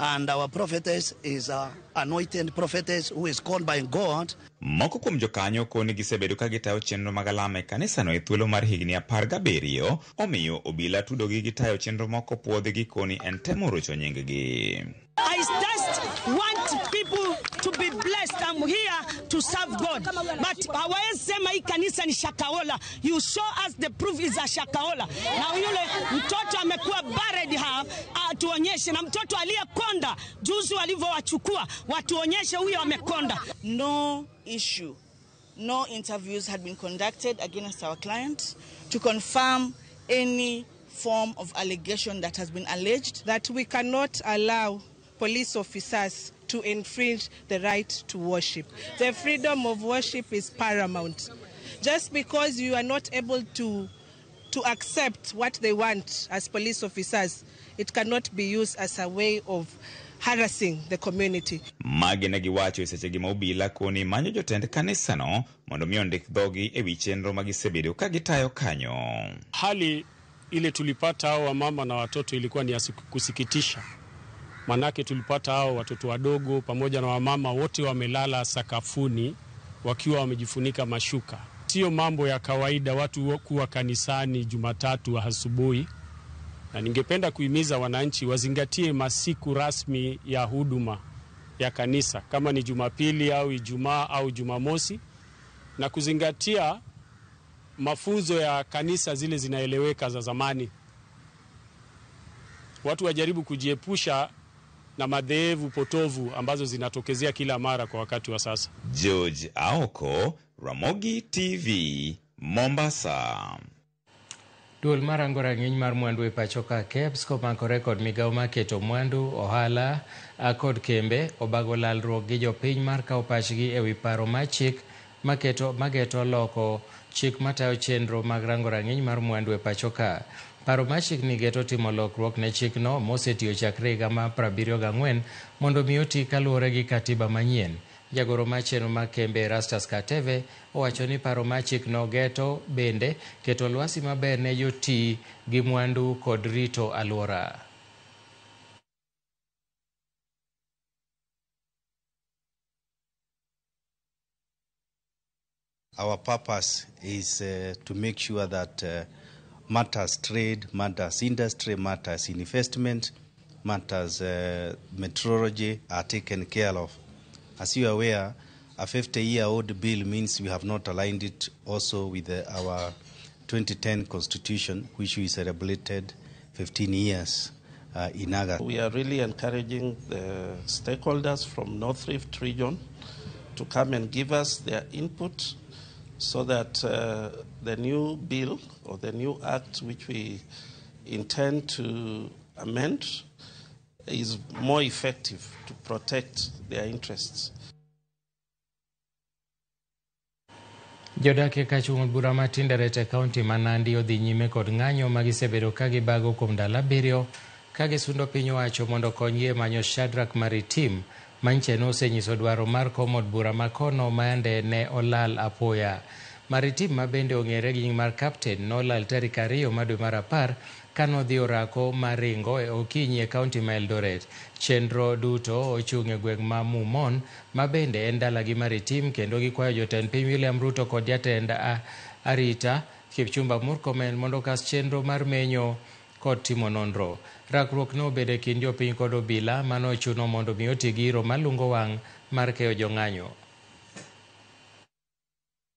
And our prophetess is an anointed prophetess who is called by God. Moko kuom jokanyo koni gisebedo ka gitayo chenro mag alama e kanisano e thuolo mar higni 17, omiyo obila tudogi gi tayo chenro moko puodhgi koni en temo rocho nying-gi. I just want people to be blessed. I'm here to serve God. But hawawezi sema hii kanisa ni Shakahola. You show us the proof is a Shakahola. Na yule mtoto amekuwa buried hapa, atuonyeshe. Na mtoto aliyekonda juzi walivyowachukua, watuonyeshe huyo amekonda. No issue, no interviews had been conducted against our client to confirm any form of allegation that has been alleged. That we cannot allow police officers to infringe the right to worship. The freedom of worship is paramount. Just because you are not able to accept what they want as police officers, it cannot be used as a way of harassing the community. Magi ne giwacho e sechegi ma obila koni manyo jotend kanisano mondo mi ondik dhogi e wi chenro ma gisebedo ka gitayo kanyo. Hali ile tulipata hao wamama na watoto ilikuwa ni ya kusikitisha. Manake tulipata hao watoto wadogo pamoja na wamama wote wamelala sakafuni wakiwa wamejifunika mashuka. Sio mambo ya kawaida watu kuwa kanisani Jumatatu asubuhi. Na ningependa kuhimiza wananchi wazingatie masiku rasmi ya huduma ya kanisa, kama ni Jumapili au Ijumaa au Jumamosi, na kuzingatia mafunzo ya kanisa zile zinaeleweka za zamani. Watu wajaribu kujiepusha na madhehebu potovu ambazo zinatokezea kila mara kwa wakati wa sasa. George Aoko, Ramogi TV, Mombasa. Duol marango rang'iny mar mwandu e pacho ka KEBS komakore kod migawo mar keto mwandu, ohala kod kembe obago lalruok gi jopiny mar kawo pachgi ewi paro mar chik mageto loko chik matayo chenro mag rango rang'iny mar mwandu e pacho ka. Paro mar chikni geto timo lokruok ne chikno mosetiyo chakre higa mar 74 mondo mi oti kaluwore gi katiba manyien. Jagoro mar chenro mag kembe Erastus Kateve owacho ni paro mar chikno geto bende keto lwasi maber ne jotii gi mwandu kod rito alwora. Our purpose is to make sure that matters trade, matters industry, matters investment, matters meteorology are taken care of. As you are aware, a 50-year-old bill means we have not aligned it also with our 2010 constitution, which we celebrated 15 years in August. We are really encouraging the stakeholders from North Rift region to come and give us their input so that the new bill or the new act which we intend to amend is more effective to protect their interests. Jodak e kachung' od bura ma Tinderet e kaunti ma Nandi odhi nyime kod ng'anyo ma gisebedo ka gibago kuom ndalo 7 ka gisundo piny owacho mondo okonygi e manyo Shadrack Maritim manche nosenyiso dwaro mar komo od bura ma kono ma yande ne olal apoya. Maritim ma bende ong'ere gi nying mar Captain nolal tarik 2 mar dwe mar 10 Kanodhi orako mar ringo e okinyi e kaunti ma Eldoret. Chenro duto ochung' e gweng' ma Mumon ma bende en dalagi mar Itim kendo gikwayo jotend piny William Ruto kod jatend arita Kipchumba Murkomen mondo okas chenro mar menyo kod timo nonro. Rakruok ne obedo e kind jopiny kod obila mano ochuno mondo mi oti gi iro malungo wang' mar keyo jong'anyo.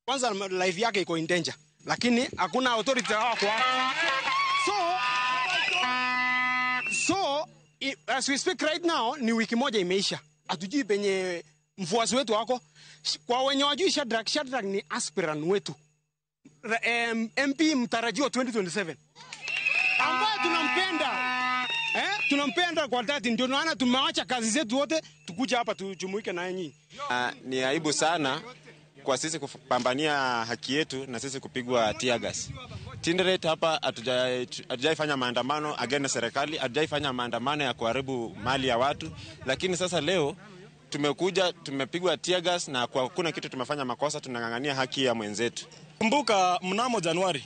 Kwanza life yake iko in danger, lakini hakuna authority hawako So as we speak right now ni wiki moja imeisha, hatujui penye mfuasi wetu wako. Kwa wenye wajui Shadrack, Shadrack ni aspirant wetu, MP mtarajiwa 2027 ambaye tunampenda, tunampenda kwa dhati, ndio maana tumeacha kazi zetu wote tukuja hapa tujumuike na nyinyi. Ni aibu sana kwa sisi kupambania haki yetu na sisi kupigwa tear gas. Tinderet hapa hatujaifanya maandamano against serikali, hatujaifanya maandamano ya kuharibu mali ya watu, lakini sasa leo tumekuja tumepigwa tear gas na kwa kuna kitu tumefanya makosa, tunang'ang'ania haki ya mwenzetu. Kumbuka mnamo Januari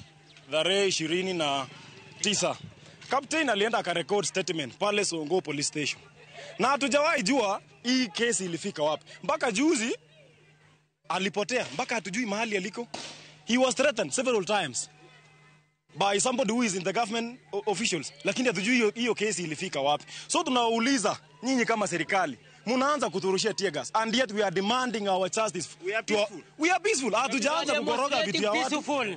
tarehe 29 Captain alienda akarecord statement pale Songo Police Station, na hatujawahi jua hii kesi ilifika wapi. Mpaka juzi alipotea, mpaka hatujui mahali aliko. He was threatened several times by somebody who is in the government officials, lakini hatujui hiyo kesi ilifika wapi. So tunauliza nyinyi kama serikali, mnaanza kuturushia tear gas and yet we are demanding our justice. We are peaceful. We are peaceful. Hatujaanza kukoroga vitu ya watu.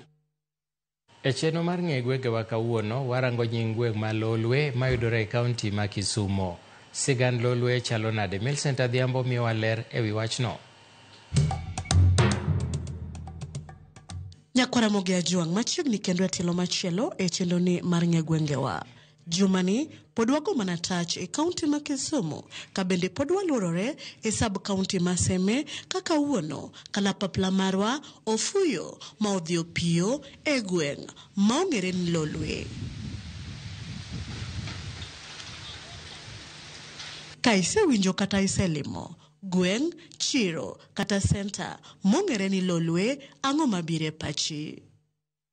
E chenro mar ng'e gwengewa kawuono, warango nying gweng' ma Lolwe mayudore e kaunti ma Kisumo. Sigand Lolwe chalo nade? Millicent Adhiambo miyowa ler ewi wachno. Nyakwara Mogi Ajwang' machiegni kendo e tielo machielo e chenroni mar ng'e gwengewa. Jumani pod wago mana tach e kaunti ma Kisumu ka bende pod waluorore e sub kaunti ma Seme ka kawuono kalapapla marwa ofuyo ma odhi opiyo e gweng' ma ong'ere ni Lolwe. Ka isewinjo kata iselimo gweng', chiro kata senta mong'ere ni Lolwe, ang'o mabiro e pachi?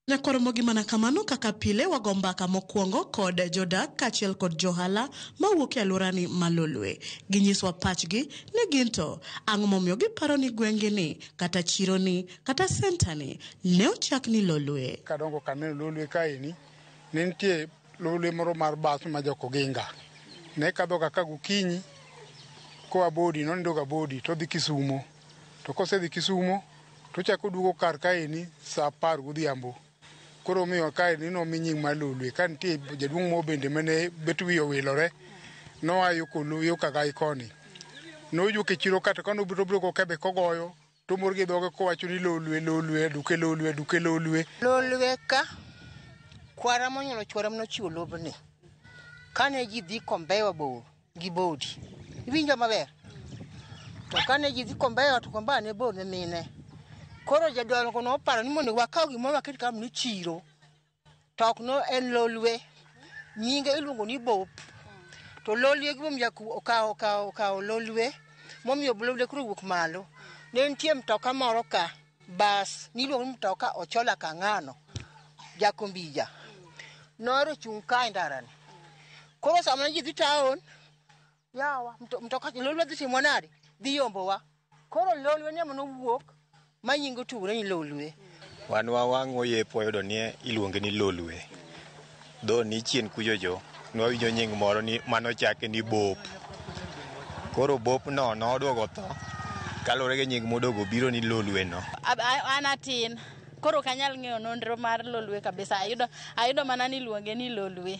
Nyakwar Mogi mana kamano kaka pile wago mbaka mokwongo kod jodak kaachiel kod johala mawuok e alworani ma Lolwe. Ginyiswa pachgi ni gin to ang'o momiyo giparo ni gweng'gi kata chironi kata sentani ne ochak ni Lolwe. Kadongo kaneno Lolwe kaeni, ne nitie Lolwe moro mar bas ma Jokoginga. Ne kadho ga ka gokinyi koa Bodi, nonindo ga Bodi to odhi Kisumo. To kosedhi Kisumo to ochako oduogo kar kaeni saa 10 godhiambo. Koro omiyo kaeni nomi nying mar Lolwe. Ka nitie jaduong' moro bende mane bet wiye owilore, noa yo Kagai koni. Nowuok e chiro kata kanobiro obiro kokebe kogoyo, to omor gi dhoge kowacho ni Lolwe, Lolwe, duke Lolwe, duke Lolwe. Lolwe ka kwara monyuolo chuora manochiwo lobni. Kane ji dhi Kombewa bor gi Bodi. Iwinjo maber? To kane ji dhi Kombewa to Kombewa ne bor ne mine. Koro jadongo noparo ni mondo wakaw gimoro waket kama ni chiro. To ok no en Lolwe. Nyinge iluongo ni Bop. To Lolwe gimomiyo okawo Lolwe. Momiyo Lolwe koro owuok malo. Ne nitie mtoka moro ka, bas, niluongo ni mtoka Ochola Kang'ano, Jakombija. Nohero chung' ka e ndarani. Koro sama ji dhi taon, yawa, mtoka Lolwe dhi timo nade? Dhi yombowa. Koro Lolwe ni ema nowuok ma nyinge otugore ni Lolwe. Wan wawang' oyepo wayudo ni iluonge ni Lolwe. Dho ni chien kuchocho nwawinjo nying moro ni manochake ni Bop. Koro Bop no noduogo tho kaluwore gi nying moduogo biro ni Lolwe no. An atin, koro ok anyal ng'eyo nonro mar Lolwe kabisa. Ayudo mana ni iluonge ni Lolwe.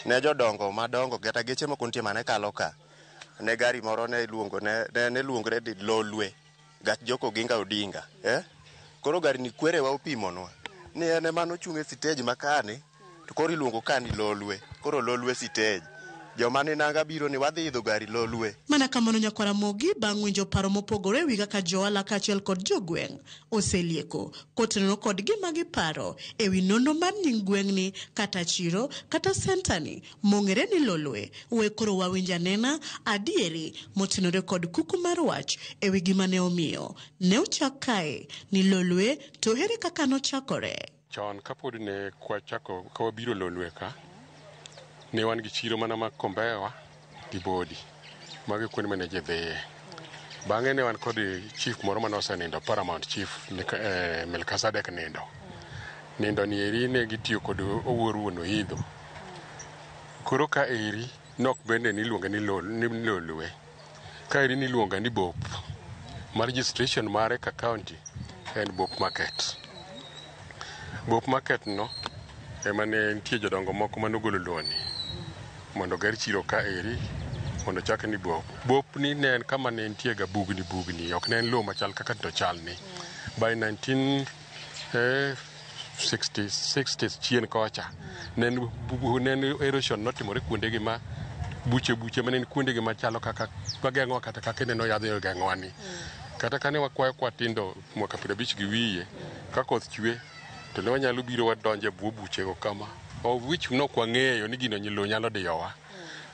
Ne jodongo madongo kata geche moko nitie mane kalo ka. Ne gari moro ne iluongo ne luongre ni Lolwe. Gach Joko Oginga Odinga, Koro gari ni kwerewa opimonwa ni en ema nochung' e sitej ma kani to koro iluongo ka ni Lolwe. Koro Lolwe sitej. Joma ni nanga biro ni wadhi idho gari Lolwe. Mana kamano nyakwara Mogi bang' winjo paro mopogore ewi kaka johala kaachiel kod jogweng' oselieko kotenore kod gima giparo ewi nonro mar nying gweng'ni kata chiro kata sentani mong'ere ni Lolwe. We koro wawinj anena adieri motenore kod kuku mar wach ewi gima ne omiyo ne ochak kae ni Lolwe to ere kaka nochakore. Chon kapod ne kwachako ka wabiro Lolwe ka, Ne wan gi chiro mana mag Kombewa gi Bodi. Mago e kuonde mane ji dhiye. Bang'e ne wan kod chief moro mane osenindo, Paramount Chief Melkizedek Nindo. Nindo ni eri ne gitiyo kod Owuor wuon Oidho. Koro ka eri nok bende niluonge ni Lolwe. Ka eri niluonge ni Bop. Ma registration mare ka county en Bop Market. Bop Market no ema ne nitie jodongo moko manogolo loni mondo oger chiro ka eri mondo ochak ni Bop. Bop ni ne en kama ne nitie ga bugni bugni, ok ne en lowo machal kaka to chalni. By 1960s chien kocha, ne en erosion notimore kuondegi ma buche buche mane en kuondegi machalo kaka mageng'owa kata kaka ineno yadhni ogeng'owa ni. Kata kane wakwayo kwatindo mwaka 50 gi wiye, ka koth chwe to ne wanyalo biro wadonjo e bwo buchego kama, of which nok wang'eyo ni gino lowo nyalo diyowa.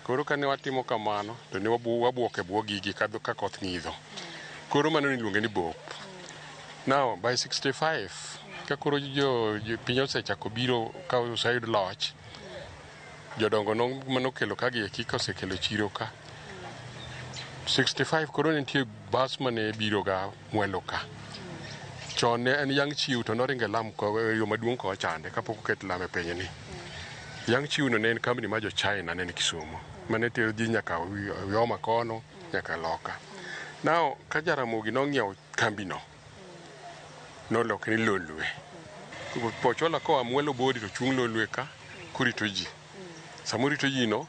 Koro kane watimo kamano to ne wabuok e bwo gigi ka koth ng'idho. Koro mano niluonge ni Bop. Now by 65 ka koro jo piny osechako biro ka oseyud loch, jodongo manokelo ka gieki kosekelo chiro ka. 65 koro ne nitie bas mane biro ga Mwelo ka. Chon ne en Yang Chiu to noringo e lam yo maduong' kocha kapok oket lam e piny ni. Yang Chiu no ne en kambi mar jo China ne ni Kisumu mane tero ji nyaka Uyoma kono nyaka loka. Now ka Jaramogi nong'iewo kambi no, noloke ni Lolwe. Pochola koa Mwelo Bodi to chung' Lolwe ka korito ji. Samorito ji no,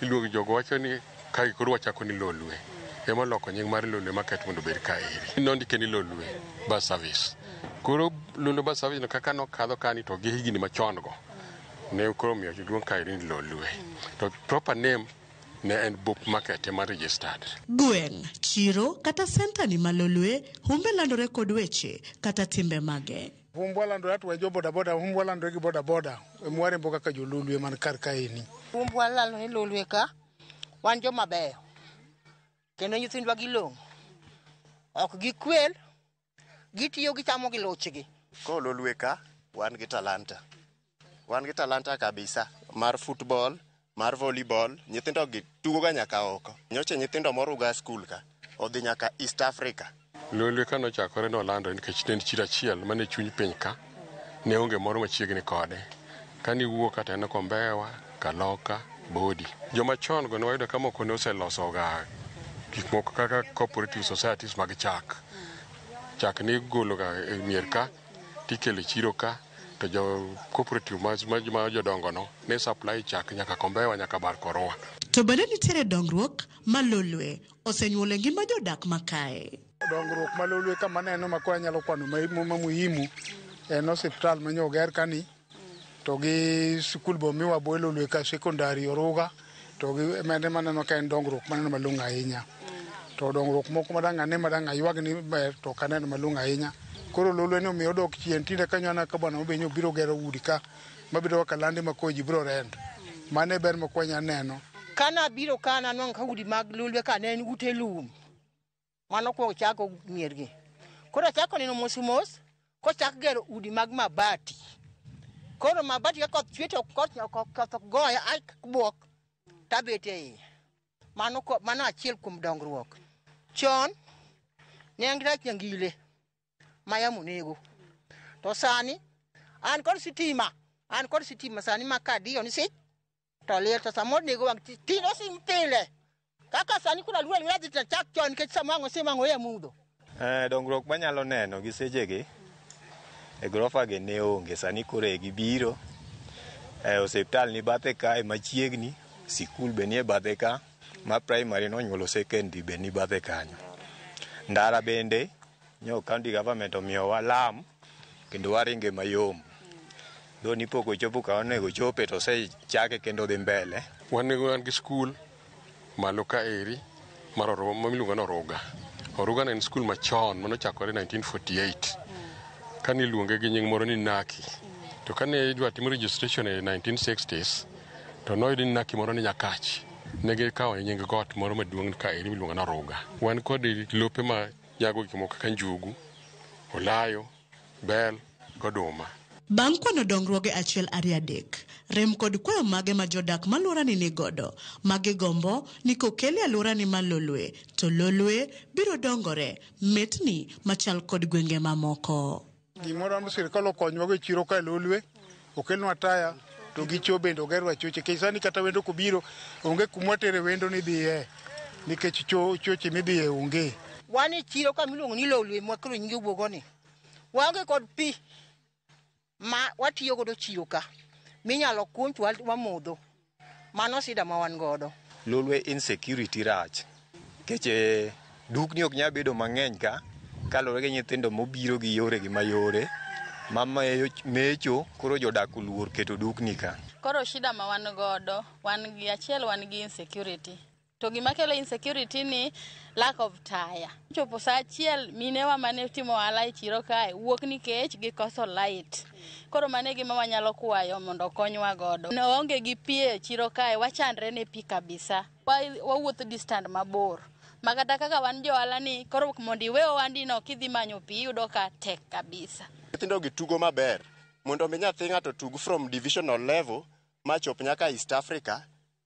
iluongo jogo wacho ni kae koro wachako ni Lolwe. Ema oloko nying mar Lolwe Market mondo obed ka eri. Nondike ni Lolwe Bus Service. Koro Lolwe Bus Service no kaka nokadho kani to gi higni machon go ne koro omiyo luong kaeri ni Lolwe. To proper name ne en Bop Market ema registered. Gweng', chiro kata senta ni malolwe, humbe landore kod weche kata timbe mage. Humbwa landore atu jo bodaboda, humbwa landore gi bodaboda, emwarembo kaka jololwe man kar kaeni. Humbwa landore Lolwe ka, wan joma beyo. Kendo nyithindwa gilong'o. Ok gikwel, gitiyo gichamo gi lochgi. Ko Lolwe ka, wan gi talanta. Wan gi talanta kabisa mar football, mar volleyball, nyithindo gi tugo ga nyaka oko. Nyocha nyithindo moruga skul ka, odhi nyaka East Africa. Lolwe ka nochakore nolandore nikech ne en chiro achiel mane chuny piny ka, ne onge moro machiegni kode. Kane iwuok kata en Kombewa, Kaloka, Bodi. Joma chon go ne wayudo ka moko ne oseloso ga gik moko kaka cooperative societies mag chak. Chak ne igolo ga e mier ka, tikelo e chiro ka, to jo cooperative ma jodongo no ne supply chak nyaka Kombewa nyaka Bar Korwa. To bende nitiere dongruok ma Lolwe osenyuolo e ngima jodak makae. Dongruok ma Lolwe kama neno ma koro anyalo kwano ma muhimu en osiptal manyo oger kani, to gi sikul be omiwa bo e Lolwe ka secondary Oruga, to gi mende maneno ka en dongruok maneno malong'o ahinya. To dongruok moko madang' ane madang' aywag ni ber to ok aneno malong'o ahinya. Koro Lolwe ni omiyo odok chien, tinde kanyo aneno ka bwana Obenyo biro gero udi ka mabiro kaka lande ma koro ji biro rent. Mano e ber ma kwanya neno. Kana biro ka nanwang'o ka udi mag Lolwe ka ne en ute lum. Mano kuongo chako miergi. Koro achako neno mos mos kochak gero udi mag mabati. Koro mabati ka koth chwe to koth ok goya, ai buok tabet e iye. Mano achiel kuom dongruok. Chon ne an gi rach nyangile ma yamo nego. To sani an kod sitima, sani ma kadiyo ni sich to liel to samoro nego wang' tinde osim pile. Kaka sani koro aluor aluora dhi to achak chon nikech sama wang' osim wang' oya mudho. Dongruok manyalo neno gi sechegi e gorofa gi ne onge, sani koro e gibiro. Osiptal ni bathe kae machiegni, sikul be nie bathe ka, ma primary nonyuolo secondary be ni bathe kanyo. Ndara bende nyo county government omiyowa lam kendo waringe mayom. Dho ni pok ochopo kama onego chope to osechake kendo dhi mbele. Wan gi skul malo ka eri mar miluongo ni Oruga. Oruga ne en skul machon manochakore 1948. Kane iluonge gi nying moro ni Naki. To kane idwa tim registration e 1960s, to noyud ni Naki moro ni Nyakach. Ne gikawo nying got moro maduong' ka eri miluongo ni Oruga. Wan kod lope ma nyago gik moko kaka njugu, olayo, bel, goduma. Bang' kwano dongruoge 1, 2, 3, Rem kod kwayo mage ma jodak ma alworani ni godo ma gigombo ni kokel e alworani mar Lolwe to Lolwe biro dongore metni machal kod gwenge mamoko. Gimoro ma sirkal okonywago e chiro ka e Lolwe, okelnwa taya to gi cho bende ogerwa choche. Nikech sani kata wendo kobiro, onge kuma watere wendo ni dhiye nikech choche midhiye onge. Wan e chiro kama iluongo ni Lolwe ma koro nyinge owuogo ni. Waonge kod pi ma watiyo godo chiro ka minyalo kuny to wamodho. Mano sida ma wan godo. Lolwe insecurity rach nikech dukni ok nyal bedo mang'eny ka kaluwore gi nyithindo mobiro gi yore gi mayore ma mecho koro jodak oluor keto dukni ka. Koro shida ma wan godo, wan gi achiel wan gi insecurity. To gima kelo insecurity ni lack of taya. Chopo saa achiel minewa mane timo ohala e chiro kae wuok nikech gikoso light. Koro mano e gima wanyalo kwayo mondo okonywa godo. Waonge gi pi e chiro kae, wachandre ne pi kabisa. Wawuotho distance mabor. Ma kata kaka wan jo ohala ni, koro mondo iwe ohandi no kidhi manyo pi iyudo ka tek kabisa. Nyithindo gi tugo maber mondo mi nyathi ng'ato tug from divisional level machop nyaka East Africa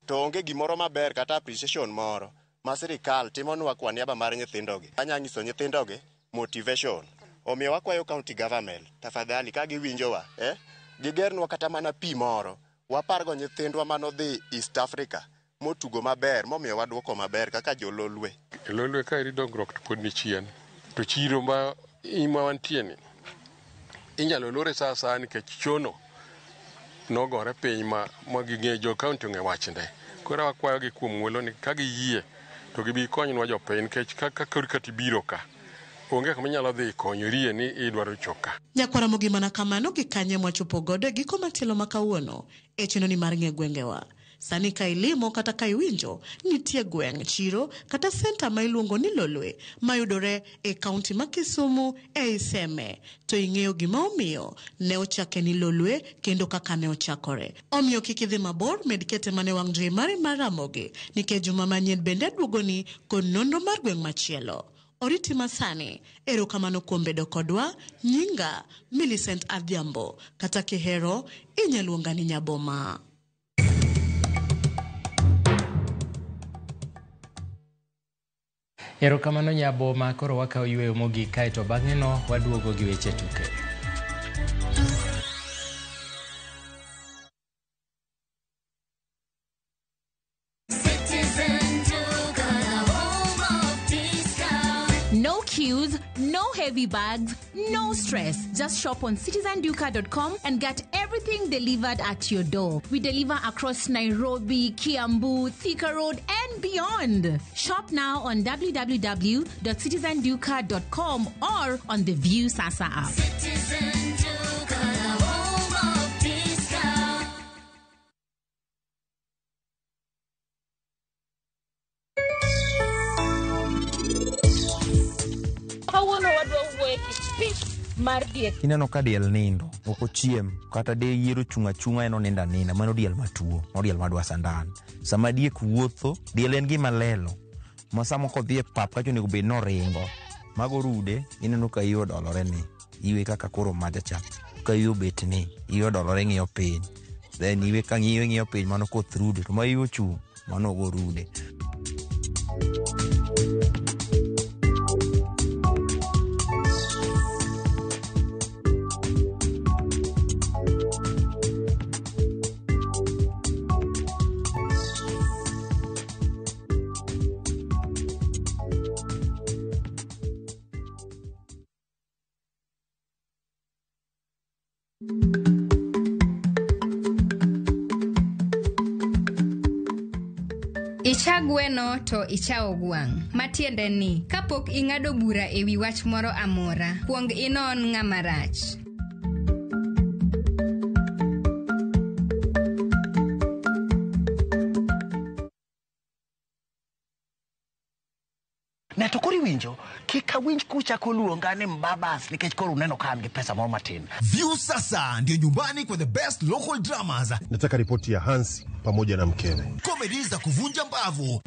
to onge gimoro maber kata appreciation moro ma sirikal timonwa kwa niaba mar nyithindogi. Anya nyiso nyithindogi motivation. Omiyo wakwayo county government tafadhali ka giwinjowa gigernwa kata mana pi moro wapargo nyithindwa manodhi East Africa motugo maber momiyo waduoko maber kaka jololwe. Lolwe kaeri dongruok to pod ni chien. To chiro ma wantie ni inyalo lore sa asaya nikech chono nogore piny ma ging'e jo county ong'e wachne. Koro wakwayogi kuom ng'uolo ni ka giyie to gibi konywa jopiny nikech kaka koro kata ibiro ka onge kama inyalo dhi konyorie ni idwaro choka. Nyakwara Ramogi mana kamano gi kanye mwachopo godo e giko matielo ma kawuono e chenro mar ng'e gwengewa. Sani ka ilimo kata ka iwinjo nitie gweng', chiro kata senta ma iluongo ni Lolwe mayudore e kaunti ma Kisumu ei Seme to ing'eyo gima omiyo ne ochake ni Lolwe kendo kaka ne ochakore. Omiyo kik idhi mabor, med kete mane wang' jowi mari mar Ramogi nikech juma manyien bende aduogoni kod nonro mar gweng' machielo. Oriti masani, erokamano kuom bedo kodwa. Nyinga Millicent Adhiambo, kata kihero inyaluonga ni Nyaboma. Erokamano Nyaboma, koro wakawo yweyo mogik kaeto bang'e no waduogo gi weche tuke. No queues, no heavy bags, no stress. Just shop on citizenduka.com and get everything delivered at your door. We deliver across Nairobi, Kiambu, Thika Road, and beyond. Shop now on www.citizenduka.com or on the View Sasa app. Citizen Duka, the home of discount. Kawuono wadwa wuoyo e kit pith mar diek. Ineno ka diel nindo, ok ochiem, kata de yiero chung' achung'a en onindo aninda, mano diel matuo, mano diel madwa sandan. Sama diek wuotho, diel en gima lelo, ma sama kodhi e pap kacha onego bed noringo. Mago rude, ineno ka iwe odolore ni, iwe kaka koro macha cha, ka iwe obet ni, iwe odolore ng'iyo piny. Then iwe ka ng'iyo ng'iyo piny, mano koth rude, to ma iwe ochung', mano ogo rude. Icha gweno to ichawo gwang'. Matiende ni, kapok ing'ado bura e wi wach moro amora, kuong inon ng'ama rach. Ne to koro iwinjo, kik awinj kuchako luonga ni mbabas nikech koro uneno ka an gi pesa moro matin. View sasa ndio nyumbani kwa the best local dramas. Nataka ripoti ya Hansi pamoja na mkewe. Comedy za kuvunja mbavu,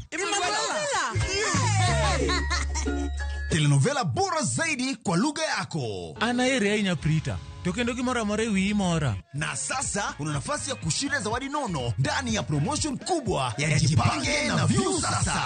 telenovela bora zaidi kwa lugha yako. An ahere ahinya Prita. To kendo gimoro amora e wiyi mora. Na sasa una nafasi ya kushinda zawadi nono ndani ya promotion kubwa ya Jipange na Viusasa.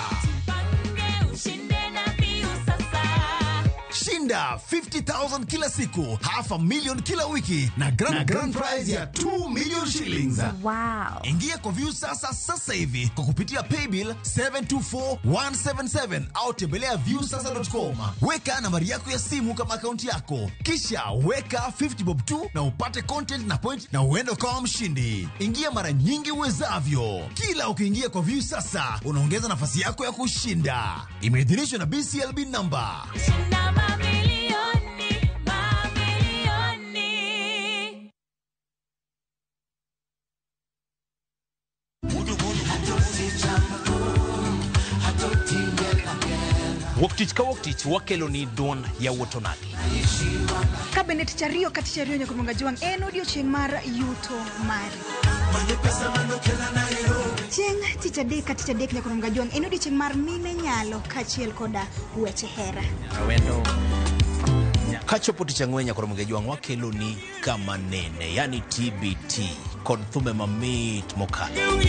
Shinda 50,000 kila siku, 500,000 kila wiki na grand prize ya 2 million shillings. Wow. Ingia kwa Viusasa sasa hivi kwa kupitia paybill 724177 au tembelea viusasa.com. Weka nambari yako ya simu kama akaunti yako, kisha weka 50 bob tu na upate content na point na uende ukawa mshindi. Ingia mara nyingi uwezavyo. Kila ukiingia kwa Viusasa unaongeza nafasi yako ya kushinda. Imeidhinishwa na BCLB number. Shinda mamilioni, mamilioni. Wuok tich ka wuok tich wakelo ni duond yawuot onagi. Ka bende tich ariyo ka tich ariyo nyaka Mwanga Jwang' en odiochieng' mar yuto mari. Chieng' tich adek ka tich adek nyaka Mwanga Jwang' en odiochieng' mar mine nyalo kaachiel koda weche hera. Awendo. Kachopo tich ang'wen nyaka Mwanga Jwang' wakelo ni kama nene, yani TBT kod thumbe mamit mokalo.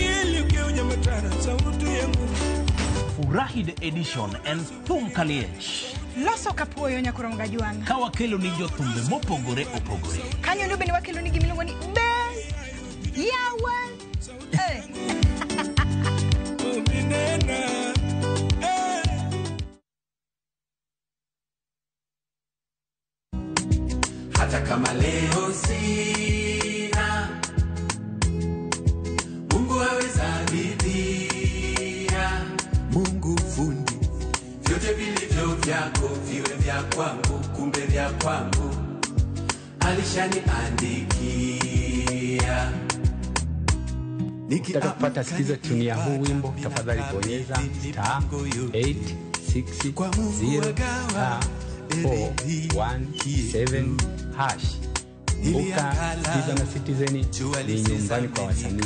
Furahi the edition en thum kaliech. Loso kapuoyo nyaka Mwanga Jwang'. Ka wakelo ni jothumbe mopogore opogore. Kanyo ndo bende wakelo ni gimiluongo ni be yawa. Hata kama leo sina, Mungu aweza ridhia. Mungu fundi, vyote vilivyo vyako viwe vya kwangu, kumbe vya kwangu alishaniandikia. Ukitaka kupata sikiza tuni ya huu wimbo, tafadhali bonyeza star 8 6 0 star 4 1 7 hash. Kumbuka, Sikiza na Citizen ni nyumbani kwa wasanii.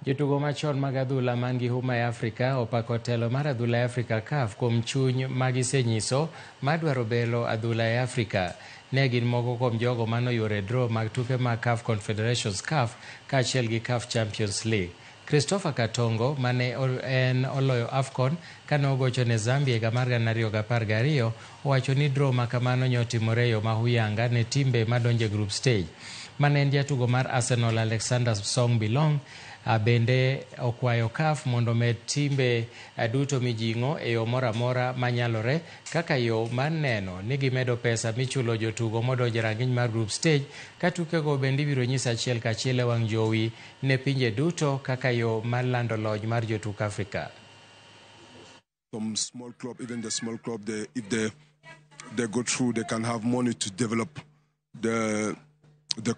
Jotugo machon mag adhula man gi huma e Afrika opako telo mar adhula e Afrika CAF kuom chuny magisenyiso mar dwaro belo adhula e Afrika. Ne gin moko kuom jogo manoyuoro e draw mag tuke mag CAF Confederations Cup kaachiel gi CAF Champions League. Christopher Katongo mane en oloyo AFCON kane ogocho ne Zambia higa mar 2012 owacho ni draw ma kamano nyotimore e yo ma huyanga ne timbe madonjo e group stage. Mane en jatugo mar Arsenal Alexander Song Bilong bende okwayo CAF mondo omed timbe duto mijing'o e yo moro amora manyalore kaka yo mar neno ni gimedo pesa michulo jotugo modonjo e rang'iny mar group stage ka tukego bende ibiro nyis achiel kachiel e wang' jowi ne pinje duto kaka yo mar lando lony mar jotuk Afrika. Some small club, even the small club, if they go through, they can have money to develop the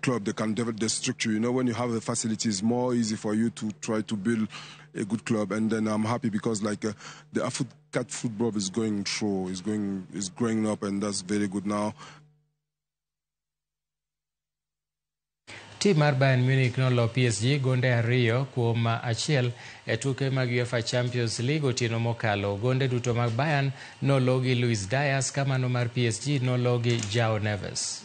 club, they can develop the structure. You know, when you have the facilities, more easy for you to try to build a good club. And then I'm happy because like the African football is going through, is growing up, and that's very good now. Tim mar Bayern Munich nolo PSG gonde 2-1 e tuke mag UEFA Champions League otieno mokalo. Gonde duto mag Bayern nolo gi Luis Diaz, kamano mar PSG nolo gi João Neves.